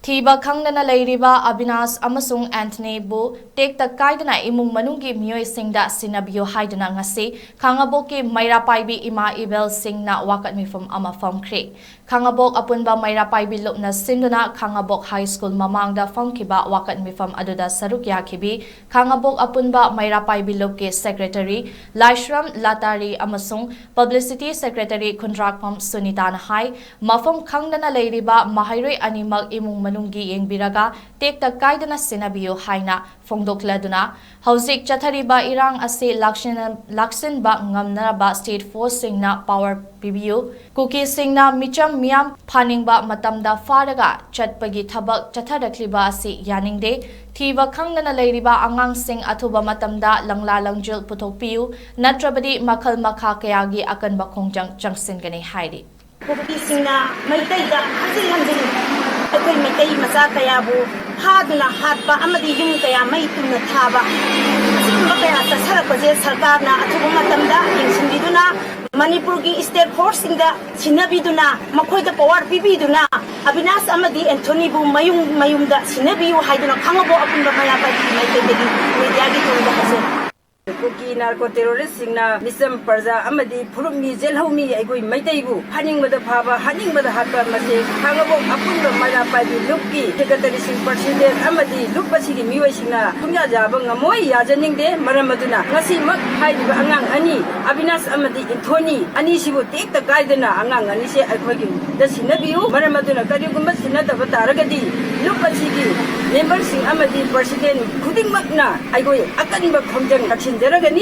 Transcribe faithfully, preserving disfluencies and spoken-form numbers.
ꯊꯤꯕ ꯈꯪꯗꯅ ꯂꯩꯔꯤꯕ ꯑꯕꯤꯅꯥꯁ ꯑꯃꯁꯨꯡ ꯑꯦꯟꯊꯅꯤꯕꯨ ꯇꯦꯛꯇ ꯀꯥꯏꯗꯅ ꯏꯃꯨꯡ ꯃꯅꯨꯡꯒꯤ ꯃꯤꯑꯣꯏꯁꯤꯡꯗ ꯁꯤꯟꯅꯕꯤꯌꯨ ꯍꯥꯏꯗꯨꯅ ꯉꯁꯤ ꯈꯥꯉꯕꯣꯛꯀꯤ ꯃꯩꯔꯥ ꯄꯥꯏꯕꯤ ꯏꯃꯥ ꯏꯕꯦꯜꯁꯤꯡꯅ ꯋꯥꯀꯠ ꯃꯤꯐꯝ ꯑꯃ ꯐꯝꯈ꯭ꯔꯦ꯫ ꯈꯥꯉꯕꯣꯛ ꯑꯄꯨꯟꯕ ꯃꯩꯔꯥ ꯄꯥꯏꯕꯤ ꯂꯨꯞꯅ ꯁꯤꯟꯗꯨꯅ ꯈꯥꯉꯕꯣꯛ ꯍꯥꯏ ꯁ꯭ꯀꯨꯜ ꯃꯃꯥꯡꯗ ꯐꯝꯈꯤꯕ ꯋꯥꯀꯠ ꯃꯤꯐꯝ ꯑꯗꯨꯗ ꯁꯔꯨꯛ ꯌꯥꯈꯤꯕꯤ ꯈꯥꯉꯕꯣꯛ ꯑꯄꯨꯟꯕ ꯃꯩꯔꯥ ꯄꯥꯏꯕꯤ ꯂꯨꯞꯀꯤ ꯁꯦꯀ꯭ꯔꯦꯇꯔꯤ ꯂꯥꯏꯁ꯭ꯔꯝ ꯂꯥꯇꯥꯔꯤ ꯑꯃꯁꯨꯡ ꯄꯕ꯭ꯂꯤꯁꯤꯇꯤ ꯁꯦꯀ꯭ꯔꯦꯇꯔꯤ ꯈꯨꯟꯗ꯭ꯔꯥꯛꯄꯝ ꯁꯨꯅꯤꯇꯥꯅ ꯍꯥꯏ, ꯃꯐꯝ ꯈꯪꯗꯅ ꯂꯩꯔꯤꯕ ꯃꯍꯩꯔꯣꯏ ꯑꯅꯤꯃꯛ ꯏꯃꯨꯡ ꯃꯅꯨꯡꯒꯤ ꯌꯦꯡꯕꯤꯔꯒ ꯇꯦꯛꯇ ꯀꯥꯏꯗꯅ ꯁꯤꯟꯅꯕꯤꯌꯨ ꯍꯥꯏꯅ ꯐꯣꯡꯗꯣꯛꯂꯗꯨꯅ, ꯍꯧꯖꯤꯛ ꯆꯠꯊꯔꯤꯕ ꯏꯔꯥꯡ ꯑꯁꯤ ꯂꯥꯛꯁꯤꯟ-, ꯂꯥꯛꯁꯤꯟꯕ ꯉꯝꯅꯅꯕ state force ꯁꯤꯡꯅ power ꯄꯤꯕꯤꯌꯨ꯫ ꯀꯨꯀꯤꯁꯤꯡꯅ ꯃꯤꯆꯝ ꯃꯤꯌꯥꯝ ꯐꯥꯅꯤꯡꯕ ꯃꯇꯝꯗ ꯐꯥꯔꯒ ꯆꯠꯄꯒꯤ ꯊꯕꯛ ꯆꯠꯊꯔꯛꯂꯤꯕ ꯑꯁꯤ ꯌꯥꯅꯤꯡꯗꯦ꯫ ꯊꯤꯕ ꯈꯪꯗꯅ ꯂꯩꯔꯤꯕ ꯑꯉꯥꯡꯁꯤꯡ ꯑꯊꯨꯕ ꯃꯇꯝꯗ ꯂꯪꯂꯥ ꯂꯪꯖꯤꯜ ꯄꯨꯊꯣꯛꯄꯤꯌꯨ, ꯅꯠꯇ꯭ꯔꯕꯗꯤ ꯃꯈꯜ ꯃꯈꯥ ꯀꯌꯥꯒꯤ ꯑꯀꯟꯕ ꯈꯣꯡꯖꯪ ꯆꯪꯁꯤꯟꯒꯅꯤ ꯍꯥꯏꯔꯤ꯫ ꯀꯨꯀꯤꯁꯤꯡꯅ ꯃꯩꯇꯩꯗ ꯍꯟꯖꯤꯟ ꯍꯟꯖꯤꯟ ꯑꯩꯈꯣꯏ ꯃꯩꯇꯩ ꯃꯆꯥ ꯀꯌꯥꯕꯨ ꯐꯥꯗꯨꯅ ꯍꯥꯠꯄ ꯑꯃꯗꯤ ꯌꯨꯝ ꯀꯌꯥ ꯃꯩ ꯇꯨꯝꯅ ꯊꯥꯕ, ꯑꯁꯤꯒꯨꯝꯕ ꯀꯌꯥ ꯆꯠꯊꯔꯛꯄꯁꯦ ꯁꯔꯀꯥꯔꯅ ꯑꯊꯨꯕ ꯃꯇꯝꯗ ꯌꯦꯡꯁꯤꯟꯕꯤꯗꯨꯅ ꯃꯅꯤꯄꯨꯔꯒꯤ state force ꯁꯤꯡꯗ ꯁꯤꯟꯅꯕꯤꯗꯨꯅ, ꯃꯈꯣꯏꯗ power ꯄꯤꯕꯤꯗꯨꯅ, ꯑꯕꯤꯅꯥꯁ ꯑꯃꯗꯤ ꯑꯦꯟꯊꯣꯅꯤꯕꯨ ꯃꯌꯨꯝ ꯃꯌꯨꯝꯗ ꯁꯤꯟꯅꯕꯤꯌꯨ ꯍꯥꯏꯗꯨꯅ ꯈꯥꯉꯕꯣꯛ ꯑꯄꯨꯟꯕ ꯃꯩꯔꯥ ꯄꯥꯏꯕꯤ ꯃꯥꯏꯀꯩꯗꯒꯤ media ꯒꯤ ꯊꯣꯡꯗ ꯍꯥꯏꯖꯔꯤ꯫ ꯀꯨꯀꯤ narco terrorist ꯁꯤꯡꯅ ꯃꯤꯆꯝ ꯄ꯭ꯔꯖꯥ ꯑꯃꯗꯤ ꯐꯨꯔꯨꯞ ꯃꯤ, ꯖꯦꯜꯍꯧ ꯃꯤ ꯑꯩꯈꯣꯏ ꯃꯩꯇꯩꯕꯨ ꯐꯥꯅꯤꯡꯕꯗ ꯐꯥꯕ, ꯍꯥꯠꯅꯤꯡꯕꯗ ꯍꯥꯠꯄ, ꯃꯁꯤ ꯈꯥꯉꯕꯣꯛ ꯑꯄꯨꯟꯕ ꯃꯩꯔꯥ ꯄꯥꯏꯕꯤ ꯂꯨꯞꯀꯤ secretary ꯁꯤꯡ, president ꯑꯃꯗꯤ ꯂꯨꯞ ꯑꯁꯤꯒꯤ ꯃꯤꯑꯣꯏꯁꯤꯡꯅ ꯁꯨꯡꯌꯥ ꯌꯥꯕ ꯉꯝꯃꯣꯏ, ꯌꯥꯖꯅꯤꯡꯗꯦ꯫ ꯃꯔꯝ ꯑꯗꯨꯅ ꯉꯁꯤꯃꯛ ꯍꯥꯏꯔꯤꯕ ꯑꯉꯥꯡ ꯑꯅꯤ, ꯑꯕꯤꯅꯥꯁ ꯑꯃꯗꯤ ꯑꯦꯟꯊꯣꯅꯤ ꯑꯅꯤꯁꯤꯕꯨ ꯇꯦꯛꯇ ꯀꯥꯏꯗꯅ ꯑꯉꯥꯡ ꯑꯅꯤꯁꯦ ꯑꯩꯈꯣꯏꯒꯤꯗ ꯁꯤꯟꯅꯕꯤꯌꯨ꯫ ꯃꯔꯝ ꯑꯗꯨꯅ ꯀꯔꯤꯒꯨꯝꯕ ꯁꯤꯟꯅꯗꯕ ꯇꯥꯔꯒꯗꯤ ꯂꯨꯞ ꯑꯁꯤꯒꯤ member ꯁꯤꯡ ꯑꯃꯗꯤ president ꯈꯨꯗꯤꯡꯃꯛꯅ ꯑꯩꯈꯣꯏ ꯑꯀꯟꯕ ꯈꯣꯡꯖꯪ ꯆꯪꯁꯤꯟꯖꯔꯒꯅꯤ꯫